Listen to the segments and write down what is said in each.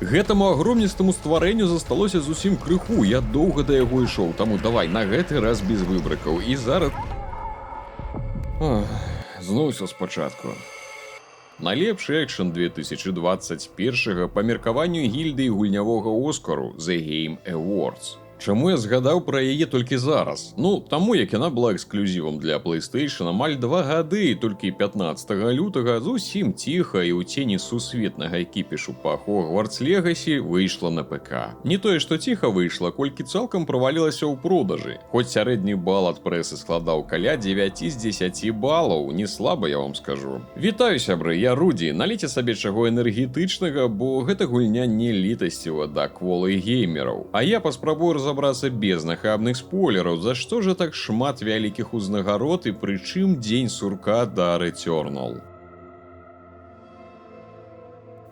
Гэтаму агромністаму стварэнню засталося зусім крыху. Я доўга да яго ішоў, таму давай на гэты раз без выбрыкаў. І зараз. Ох, зноў усё спачатку. Найлепшы экшн 2021 па меркаванню гільдыі гульнявога Оскару The Game Awards. Чаму я згадаў пра яе толькі зараз? Ну, таму як яна была эксклюзівам для PlayStation амаль 2 гады, і толькі 15 лютага зусім ціха і ў цені сусветнага кіпішу па Hogwarts Legacy выйшла на ПК. Не тое, што ціха выйшла, колькі цалкам правалілася ў продажы. Хоць сярэдні бал ад прэсы складаў каля 9 з 10 балаў, не слаба, я вам скажу. Вітаю, сябры, я Рудзі. Наліце сабе чаго энергетычнага, бо гэта гульня не літасціва да кволых геймераў. А я паспрабую разабрацца без нахабных спойлераў, за што жа так шмат вялікіх узнагарод і прычым дзень сурка да Returnal.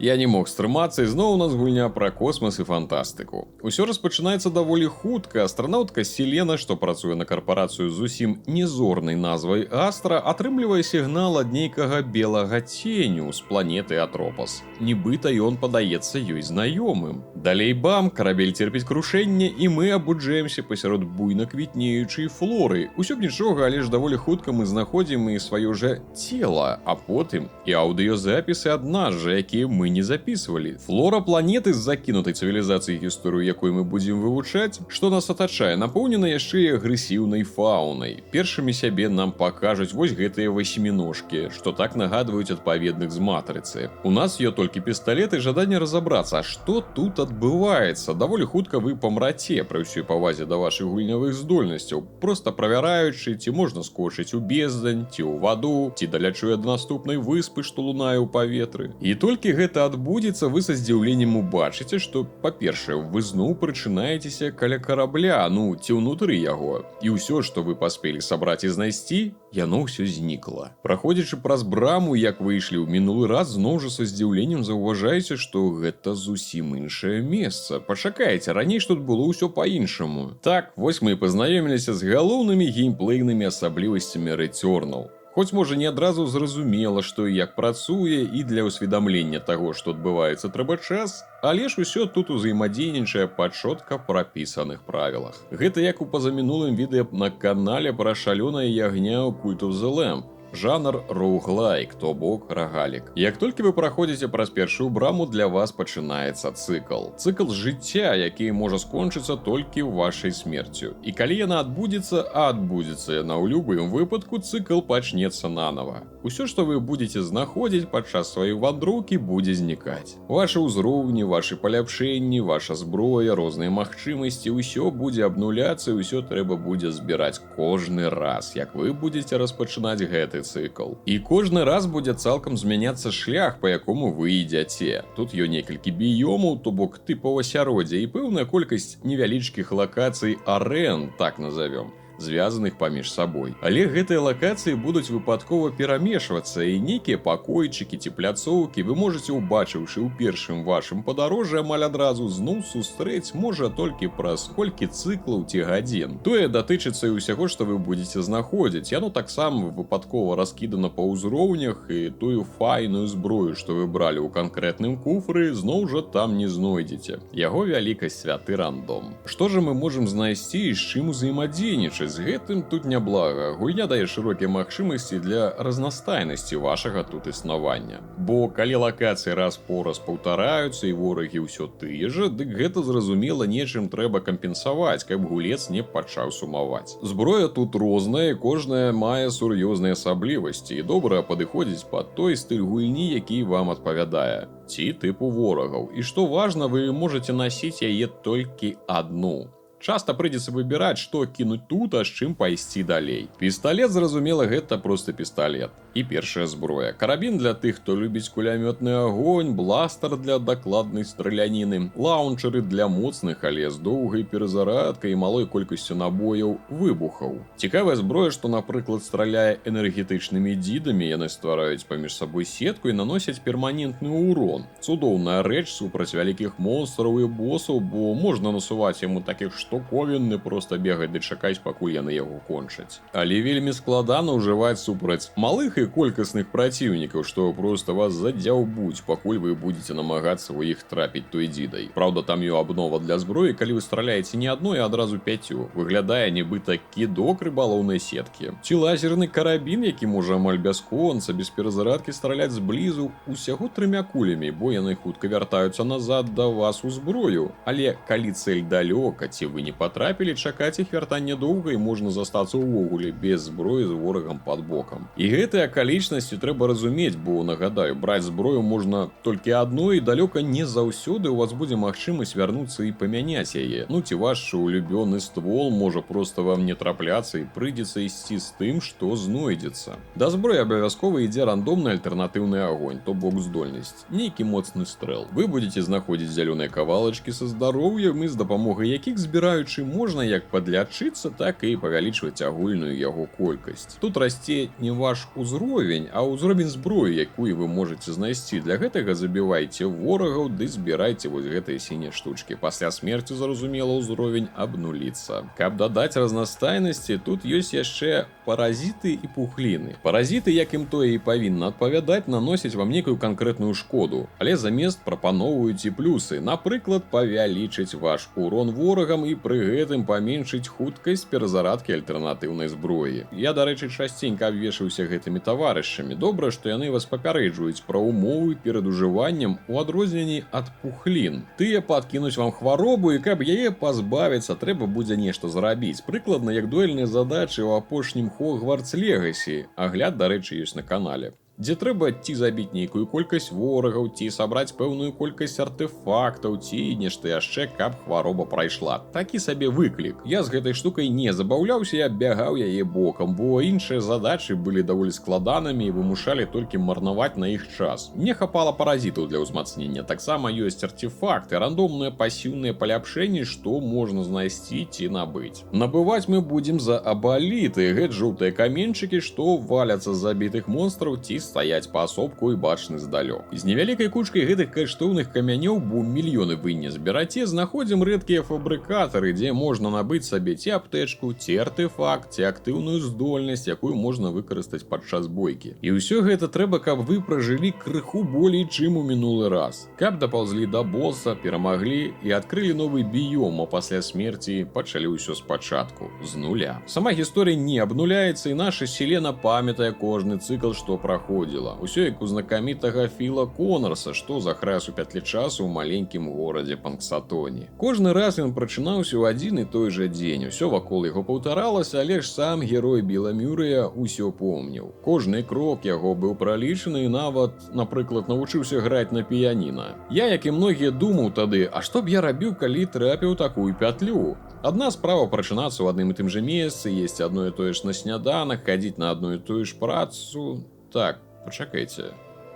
Я не мог стрымацца, і зноў у нас гульня пра космас і фантастыку. Усё распачынаецца даволі хутка. Астранаўтка Селена, што працуе на карпарацыю з зусім незорнай назвай Астра, атрымлівае сігнал ад нейкага белага ценю з планеты Атропас. Нібыта ён падаецца ёй знаёмым. Далей бам, карабель церпіць крушэнне, і мы абуджаемся пасярод буйна квітнеючай флоры. Усё б нічога, але ж даволі хутка мы знаходзім і сваё жа цела, а потым і аўдыёзапісы ад нас жа, якія мы не записывалі. Флора планеты з закінутай цывілізацыі, гісторыю якой мы будзем вывучаць, што нас атачае, напоўнена яшчэ і агрэсіўнай фаунай. Першымі сябе нам пакажуць вось гэтыя васьміножкі, што так нагадваюць адпаведных з Матрыцы. У нас ё толькі пісталет і жаданне разабрацца, а што тут адбываецца. Даволі хутка вы памраце, пры ўсёй павазе да вашых гульнявых здольнасцяў, проста правяраючы, ці можна скочыць у бездань, ці ў ваду, ці далячу я да наступнай выспы, што лунае ў паветры. І толькі гэта адбудзецца, вы са здзіўленнем убачыце, што, па-першае, вы зноў прачынаецеся каля карабля, ну ці ўнутры яго. І ўсё, што вы паспелі сабраць і знайсці, яно ўсё знікла. Праходзячы праз браму, як выйшлі ў мінулы раз, зноў жа са здзіўленнем заўважаеце, што гэта зусім іншае месца. Пачакайце, раней ж тут было ўсё па-іншаму. Так, вось мы і пазнаёміліся з галоўнымі геймплейнымі асаблівасцямі Returnal. Хоць, можа, не адразу зразумела, што і як працуе, і для ўсведамлення таго, што адбываецца, трэба час, але ж усё тут узаемадзейнічае па чётка прапісаных правілах. Гэта як у пазамінулым відэа на канале пра «Шалёнае ягня» ў Cult of the Lamb. Жанр роуглайк, то бок рагалік. Як толькі вы праходзіце праз першую браму, для вас пачынаецца цыкл. Цыкл жыцця, які можа скончыцца толькі вашай смерцю. І калі яна адбудзецца, а адбудзецца яна ў любым выпадку, цыкл пачнецца нанова. Усё, што вы будзеце знаходзіць падчас сваёй вандроўкі, будзе знікаць. Вашы ўзроўні, вашы паляпшэнні, ваша зброя, розныя магчымасці, ўсё будзе абнуляцца, і ўсё трэба будзе збіраць кожны раз, як вы будзеце распачынаць гэты цыкл. І кожны раз будзе цалкам змяняцца шлях, па якому вы ідзяце. Тут ё некалькі біёмаў, то бок тыпаў асяроддзя, і пэўная колькасць невялічкіх лакацый, арэн, так назовём, звязаных паміж сабой. Але гэтыя лакацыі будуць выпадкова перамешвацца, і нейкія пакойчыкі ці пляцоўкі вы можаце, убачыўшы ў першым вашым падарожжы, амаль адразу зноў сустрэць, можа, толькі праз колькі цыклаў ці гадзін. Тое датычыцца і ўсяго, што вы будзеце знаходзіць. Яно таксама выпадкова раскідана па ўзроўнях, і тую файную зброю, што вы бралі ў канкрэтным куфры, зноў жа там не знойдзеце. Яго вялікасць святы рандом. Што жа мы можам знайсці і з чым узаемадзейнічаць? З гэтым тут няблага. Гульня дае шырокія магчымасці для разнастайнасці вашага тут існавання. Бо калі лакацыі раз-пораз паўтараюцца і ворагі ўсё тыя ж, дык гэта, зразумела, нечым трэба кампенсаваць, каб гулец не пачаў сумаваць. Зброя тут розная, і кожная мае сур'ёзныя асаблівасці і добра падыходзіць пад той стыль гульні, які вам адпавядае, ці тыпу ворагаў. І што важна, вы можаце насіць яе толькі адну. Часта прыйдзецца выбіраць, што кінуць тут, а з чым пайсці далей. Пісталет, зразумела, гэта проста пісталет. І першая зброя. Карабін для тых, хто любіць кулямётны агонь, бластер для дакладнай страляніны, лаунчеры для моцных, але з доўгай перазарадкай і малой колькасцю набояў, выбухаў. Цікавая зброя, што, напрыклад, страляе энергетычнымі дзідамі, яны ствараюць паміж сабой сетку і наносяць перманентны урон. Цудоўная рэч супраць вялікіх монстраў і босаў, бо можна насуваць яму такіх штуковін і проста бегаць ды чакаць, пакуль яны яго кончаць. Але вельмі складана ўжываць супраць малых і колькасных праціўнікаў, што проста вас задзяўбуць, пакуль вы будзеце намагацца ў іх трапіць той дзідай. Праўда, там ё абнова для зброі, калі вы страляеце не адной, а адразу пяцю. Выглядае, нібыта кідок рыбалоўнай сеткі. Ці лазерны карабін, які можа амаль бясконца, без перазарадкі страляць зблізу усяго трымя кулямі, бо яны хутка вяртаюцца назад да вас у зброю. Але калі цэль далёка ці вы не патрапілі, чакаць іх вяртання доўга, і можна застацца ўвогуле без зброі з ворагам пад бокам. І гэтыя акалічнасці трэба разумець, бо, нагадаю, браць зброю можна толькі адну, і далёка не заўсёды у вас будзе магчымасць вярнуцца і памяняць яе. Ну ці ваш улюбёны ствол можа проста вам не трапляцца, і прыйдзецца ісці з тым, што знойдзецца. Да зброі абавязкова ідзе рандомны альтэрнатыўны агонь, то бок здольнасць, нейкі моцны стрэл. Вы будзеце знаходзіць зялёныя кавалачкі са здароўем, і з дапамогай якіх, збіраючы, можна як падлячыцца, так і павялічваць агульную яго колькасць. Тут расце не ваш узровень, а ўзровень зброі, якую вы можаце знайсці. Для гэтага забівайце ворагаў ды збірайце вось гэтыя сінія штучкі. Пасля смерці, зразумела, ўзровень абнуліцца. Каб дадаць разнастайнасці, тут ёсць яшчэ паразіты і пухліны. Паразіты, як ім тое і павінна адпавядаць, наносяць вам некую канкрэтную шкоду, але замест прапаноўваюць і плюсы. Напрыклад, павялічыць ваш урон ворагам і пры гэтым паменшыць хуткасць перазарадкі альтэрнатыўнай зброі. Я, дарэчы, часценька абвешаўся гэтымі таварышамі. Добра, што яны вас папярэджваюць пра умовы перад ужываннем, у адрозненні ад пухлін. Тыя падкінуць вам хваробу, і каб яе пазбавіцца, трэба будзе нешта зрабіць. Прыкладна як дуэльныя задачы ў апошнім Хогвартс Легасі. Агляд, дарэчы, ёсць на канале, дзе трэба ці забіць нейкую колькасць ворагаў, ці сабраць пэўную колькасць артэфактаў, ці нешта яшчэ, каб хвароба прайшла. Такі сабе выклік. Я з гэтай штукай не забаўляўся, я бягаў яе бокам, бо іншыя задачы былі даволі складанымі і вымушалі толькі марнаваць на іх час. Мне хапала паразітаў для ўзмацнення. Таксама ёсць артэфакты, рандомныя пасіўныя паляпшэнні, што можна знайсці ці набыць. Набываць мы будзем за абаліты, гэта жоўтыя каменчыкі, што валяцца з забітых монстраў ці стаяць паасобку і бачны здалёк. З невялікай кучкай гэтых каштоўных камянёў, бо мільёны вы не збераце, знаходзім рэдкія фабрыкатары, дзе можна набыць сабе ці аптэчку, ці артэфакт, ці актыўную здольнасць, якую можна выкарыстаць падчас бойкі. І ўсё гэта трэба, каб вы пражылі крыху болей, чым у мінулы раз. Каб дапаўзлі да боса, перамаглі і адкрылі новы біём, а пасля смерці пачалі ўсё спачатку, з нуля. Сама гісторыя не абнуляецца, і наша Селена памятае кожны цыкл, што праходзіла. Усё як у знакамітага Філа Конарса, што захрас у пятлі часу ў маленькім горадзе Панксатоні. Кожны раз ён прачынаўся ў адзін і той жа дзень. Усё вакол яго паўтаралася, але ж сам герой Біла Мюрэя ўсё помніў. Кожны крок яго быў пралічаны і нават, напрыклад, навучыўся граць на піяніна. Я, як і многія, думаў тады: а што б я рабіў, калі трапіў такую пятлю? Адна справа прачынацца ў адным і тым жа месцы, есці адно і тое ж на сняданак, хадзіць на адну і тую ж працу. Так, пачакайце.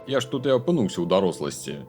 Я ж тут і апынуўся ў даросласці.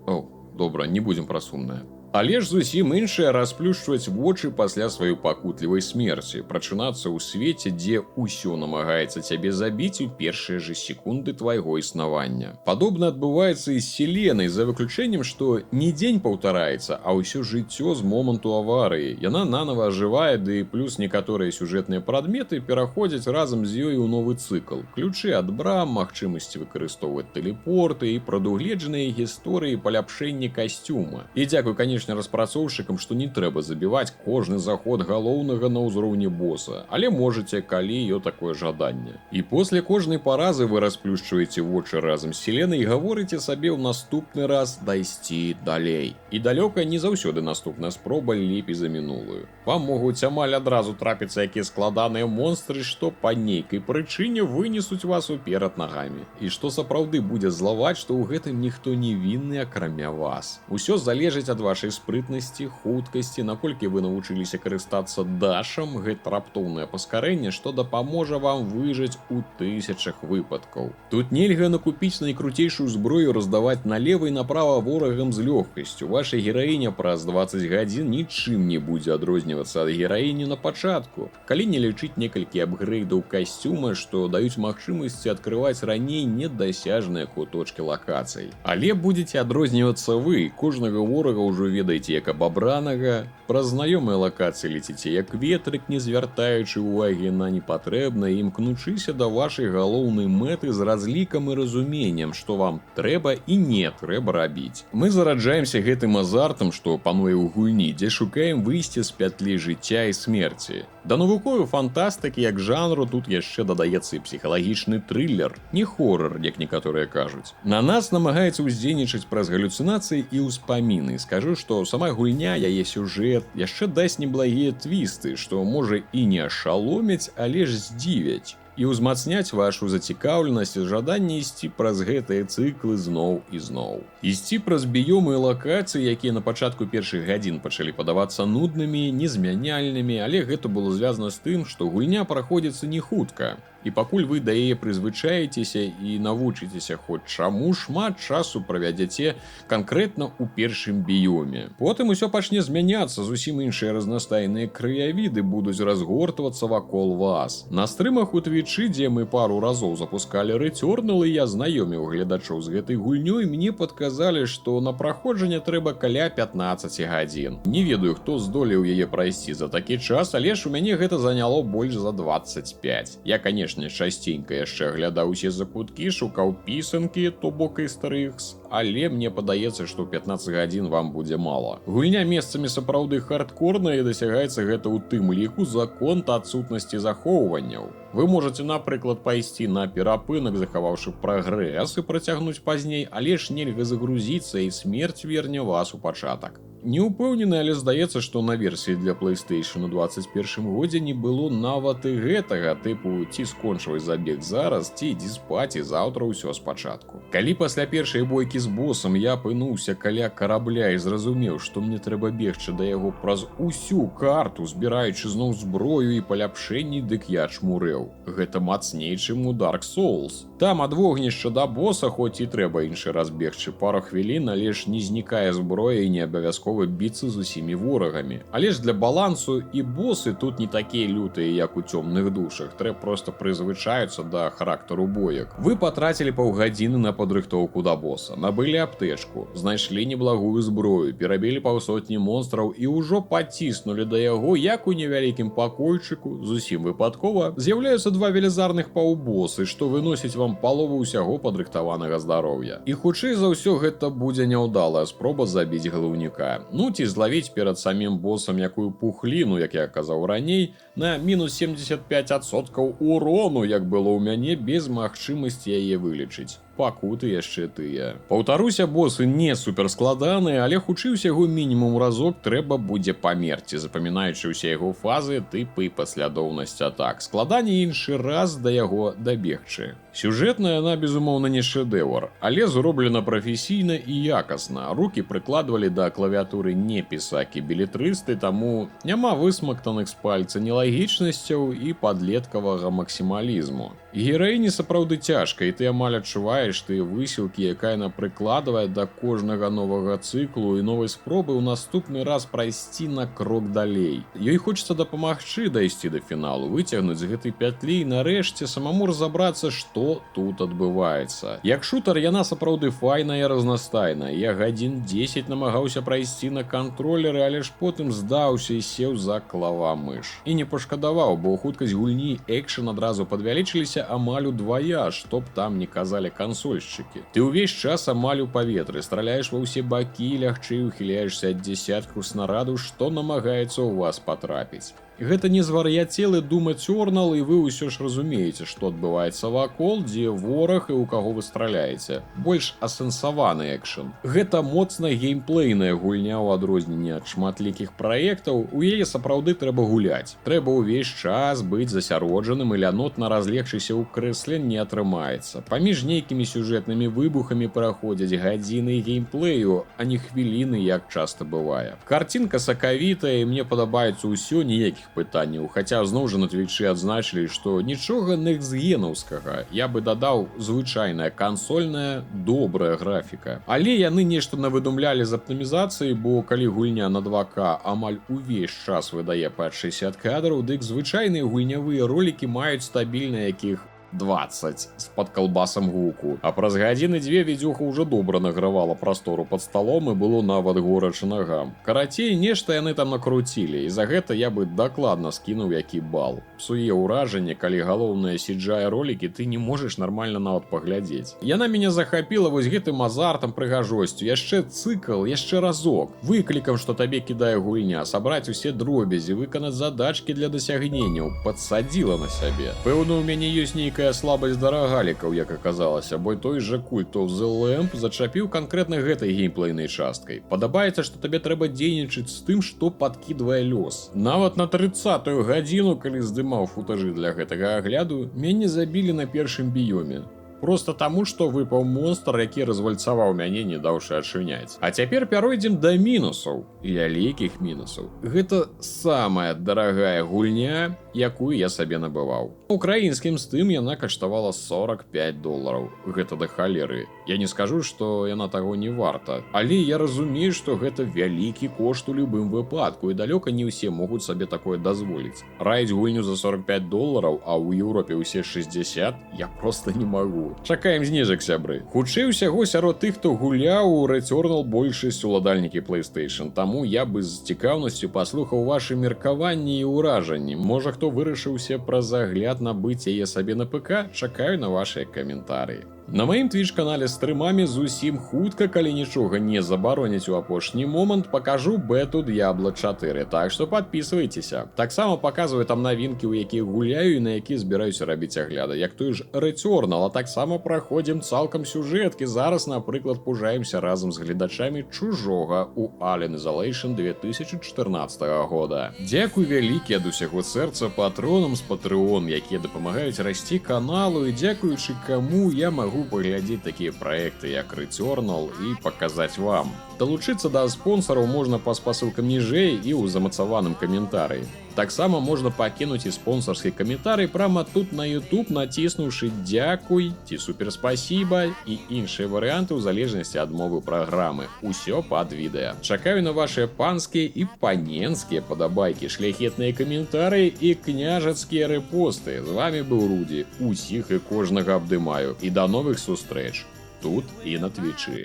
О, добра, не будзем пра сумнае. Але ж зусім іншае расплюшчваць вочы пасля сваёй пакутлівай смерці, прачынацца ў свеце, дзе ўсё намагаецца цябе забіць у першыя ж секунды твайго існавання. Падобна адбываецца і з Селенай, за выключэннем, што не дзень паўтараецца, а ўсё жыццё з моманту аварыі. Яна нанова ажывае, ды плюс некаторыя сюжэтныя прадметы пераходзяць разам з ёй у новы цыкл. Ключы ад брам, магчымасці выкарыстоўваць тэлепорты і прадугледжаныя гісторыі паляпшэння касцюма. І дзякуй, канешне, распрацоўшчыкам, што не трэба забіваць кожны заход галоўнага на ўзроўні боса, але можаце, калі ё такое жаданне. І после кожнай паразы вы расплюшчваеце вочы разам з Селенай і гаворыце сабе ў наступны раз дайсці далей. І далёка не заўсёды наступная спроба лепей за мінулую. Вам могуць амаль адразу трапіцца якія складаныя монстры, што па нейкай прычыне вынесуць вас уперад нагамі. І што сапраўды будзе злаваць, што ў гэтым ніхто не вінны, акрамя вас. Усё залежыць ад вашай спрытнасці, хуткасці, наколькі вы навучыліся карыстацца дашам, гэта раптоўнае паскарэнне, што дапаможа вам выжыць у тысячах выпадкаў. Тут нельга накупіць найкруцейшую зброю, раздаваць налево і направа ворагам з лёгкасцю. Ваша гераіня праз 20 гадзін нічым не будзе адрознівацца ад гераіні на пачатку. Калі не лічыць некалькі апгрэйдаў касцюма, што даюць магчымасці адкрываць раней недасяжныя куточкі лакацый. Але будзеце адрознівацца вы, кожнага ворага ўжо ведаеце на памяць і можаце без праблем забіваць. ведаеце як абабранага, праз знаёмыя лакацыі леціце як ветрык, не звяртаючы ўвагі на непатрэбнае, імкнучыся да вашай галоўнай мэты з разлікам і разуменнем, што вам трэба і не трэба рабіць. Мы зараджаемся гэтым азартам, што пануе ў гульні, дзе шукаем выйсце з пятлі жыцця і смерці. Да навуковай фантастыкі як жанру тут яшчэ дадаецца і псіхалагічны трылер, не хорар, як некаторыя кажуць. На нас намагаецца ўздзейнічаць праз галюцынацыі і ўспаміны. Скажу, што сама гульня, яе сюжэт яшчэ дасць неблагія твісты, што, можа, і не ашаломяць, але ж здзівяць і ўзмацняць вашу зацікаўленасць і жаданне ісці праз гэтыя цыклы зноў і зноў. Ісці праз біёмы і лакацыі, якія на пачатку першых гадзін пачалі падавацца нуднымі, незмяняльнымі, але гэта было звязана з тым, што гульня праходзіцца не хутка. І пакуль вы да яе прызвычаецеся і навучыцеся хоць чаму, шмат часу правядзяце канкрэтна ў першым біёме. Потым усё пачне змяняцца, зусім іншыя разнастайныя краявіды будуць разгортвацца вакол вас. На стрымах у Твічы, дзе мы пару разоў запускалі Returnal, і я знаёміў гледачоў з гэтай гульнёй, мне падказалі, што на праходжанне трэба каля 15 гадзін. Не ведаю, хто здолеў яе прайсці за такі час, але ж у мяне гэта заняло больш за 25. Я, канешне, часценька яшчэ аглядаў усе закуткі, шукаў пісанкі, то бок easter eggs, але мне падаецца, што 15 гадзін вам будзе мала. Гульня месцамі сапраўды хардкорная, і дасягаецца гэта ў тым ліку за конт адсутнасці захоўванняў. Вы можаце, напрыклад, пайсці на перапынак, захаваўшы прагрэс, і працягнуць пазней, але ж нельга загрузіцца, і смерць верне вас у пачатак. Не ўпэўнены, але здаецца, што на версіі для PlayStation у 21 годзе не было нават і гэтага тыпу ці скончвай забег зараз, ці ідзі спаць і заўтра ўсё спачатку. Калі пасля першай бойкі з босам я апынуўся каля карабля і зразумеў, што мне трэба бегчы да яго праз усю карту, збіраючы зноў зброю і паляпшэнні, дык я чмурэў. Гэта мацней, чым у Dark Souls. Там ад вогнішча да боса хоць і трэба іншы раз бегчы пару хвілін, але ж не знікае зброя і не абавязкова біцца з усімі ворагамі. Але ж для балансу і босы тут не такія лютыя, як у Цёмных душах. Трэба проста прызвычаецца да характару боек. Вы патрацілі паўгадзіны на падрыхтоўку да боса, набылі аптэчку, знайшлі неблагую зброю, перабілі паўсотні монстраў і ўжо паціснулі да яго, як у невялікім пакойчыку зусім выпадкова з'яўляюцца два велізарных паўбосы, што выносіць вам палову ўсяго падрыхтаванага здароўя. І хутчэй за ўсё гэта будзе няўдалая спроба забіць галаўніка. Ну ці злавіць перад самім босам якую пухліну, як я казаў раней, на мінус 75% урону, як было ў мяне, без магчымасці яе вылечыць. Пакуты яшчэ тыя. Паўтаруся, босы не суперскладаныя, але хутчэй усяго мінімум разок трэба будзе памерці, запамінаючы ўсе яго фазы, тыпы і паслядоўнасць атак. Складаней іншы раз да яго дабегчы. Сюжэтна яна, безумоўна, не шэдэвр, але зроблена прафесійна і якасна. Рукі прыкладвалі да клавіатуры не пісакі белетрысты, таму няма высмактаных з пальца нелагічнасцяў і падлеткавага максімалізму. Гераіні сапраўды цяжка, і ты амаль адчуваеш тыя высілкі, якая яна прыкладвае да кожнага новага цыклу і новай спробы ў наступны раз прайсці на крок далей. Ёй хочацца дапамагчы дайсці да фіналу, выцягнуць з гэтай пятлі і нарэшце самаму разабрацца, што тут адбываецца. Як шутар яна сапраўды файная і разнастайная. Я гадзін 10 намагаўся прайсці на кантролеры, але ж потым здаўся і сеў за клава-мыш. І не пашкадаваў, бо хуткасць гульні, экшэн адразу падвялічыліся амаль удвая, што б там не казалі кансольшчыкі. Ты ўвесь час амаль у паветры, страляеш ва ўсе бакі, лягчэй ухіляешся ад дзесяткаў снарадаў, што намагаецца ў вас патрапіць. Гэта не звар'яцелы Doom Eternal, і вы ўсё ж разумееце, што адбываецца вакол, дзе вораг і ў каго вы страляеце. Больш асэнсаваны экшэн. Гэта моцна геймплейная гульня ў адрозненне ад шматлікіх праектаў, у яе сапраўды трэба гуляць. Трэба ўвесь час быць засяроджаным, і лянотна разлегчыся ў крэсле не атрымаецца. Паміж нейкімі сюжэтнымі выбухамі праходзяць гадзіны геймплею, а не хвіліны, як часта бывае. Карцінка сакавітая, і мне падабаецца ўсё, ніякіх пытанняў, хаця зноў жа на Твічы адзначылі, што нічога нэкстгенаўскага. Я бы дадаў: звычайная кансольная добрая графіка. Але яны нешта навыдумлялі з аптымізацыяй, бо калі гульня на 2К амаль увесь час выдае пад 60 кадраў, дык звычайныя гульнявыя ролікі маюць стабільна якіх 20 з падкалбасам гуку. А праз гадзіны дзве відзюха ўжо добра награвала прастору пад сталом, і было нават горача нагам. Карацей, нешта яны там накруцілі, і за гэта я бы дакладна скінуў які бал. Псуе ўражанне, калі галоўныя CGI ролікі ты не можаш нармальна нават паглядзець. Яна мяне захапіла вось гэтым азартам, прыгажосцю, яшчэ цыкл, яшчэ разок. Выклікам, што табе кідае гульня, сабраць усе дробязі, выканаць задачкі для дасягненняў, падсадзіла на сябе. Пэўна, у мяне ёсць нейкая слабасць да рагалікаў, як аказалася, бо той жа Cult of the Lamb зачапіў канкрэтна гэтай геймплейнай часткай. Падабаецца, што табе трэба дзейнічаць з тым, што падкідвае лёс. Нават на 30-ю гадзіну, калі здымаў футажы для гэтага агляду, мяне забілі на першым біёме. Проста таму, што выпаў монстр, які развальцаваў мяне, не даўшы адчыняць. А цяпер пяройдзем да мінусаў, вялікіх мінусаў. Гэта самая дарагая гульня, якую я сабе набываў. Украінскім Steam яна каштавала 45 долараў. Гэта да халеры. Я не скажу, што яна таго не варта, але я разумею, што гэта вялікі кошт у любым выпадку, і далёка не ўсе могуць сабе такое дазволіць. Раіць гульню за 45 долараў, а ў Еўропе ўсе 60, я проста не магу. Чакаем зніжак, сябры. Хутчэй усяго, сярод тых, хто гуляў у Returnal, большасць уладальнікі PlayStation. Таму я бы з цікаўнасцю паслухаў вашы меркаванні і ўражанні. Можа, хто вырашыўся праз агляд набыць яе сабе на ПК, чакаю на вашыя каментарыі. На маім твіч-канале стрымамі зусім хутка, калі нічога не забароняць у апошні момант, пакажу бету Diablo 4, так што падпісвайцеся. Таксама паказваю там навінкі, у якіх гуляю і на які збіраюся рабіць агляды, як той ж Returnal, а таксама праходзім цалкам сюжэткі. Зараз, напрыклад, пужаемся разам з гледачамі Чужога у Alien Isolation 2014 года. Дзякуй вялікі ад усяго сэрца патронам з Patreon, якія дапамагаюць расці каналу і дзякуючы каму я магу паглядзець такія праекты, як Returnal, і паказаць вам. Далучыцца да спонсараў можна па спасылкам ніжэй і ў замацаваным каментарыі. Таксама можна пакінуць і спонсарскі каментарый прама тут на YouTube, націснуўшы «дзякуй» ці «суперспасіба» і іншыя варыянты ў залежнасці ад мовы праграмы. Усё пад відэа. Чакаю на вашыя панскія і паненскія падабайкі, шляхетныя каментарыі і княжацкія рэпосты. З вамі быў Рудзі. Усіх і кожнага абдымаю. І да новых сустрэч тут і на Твічы.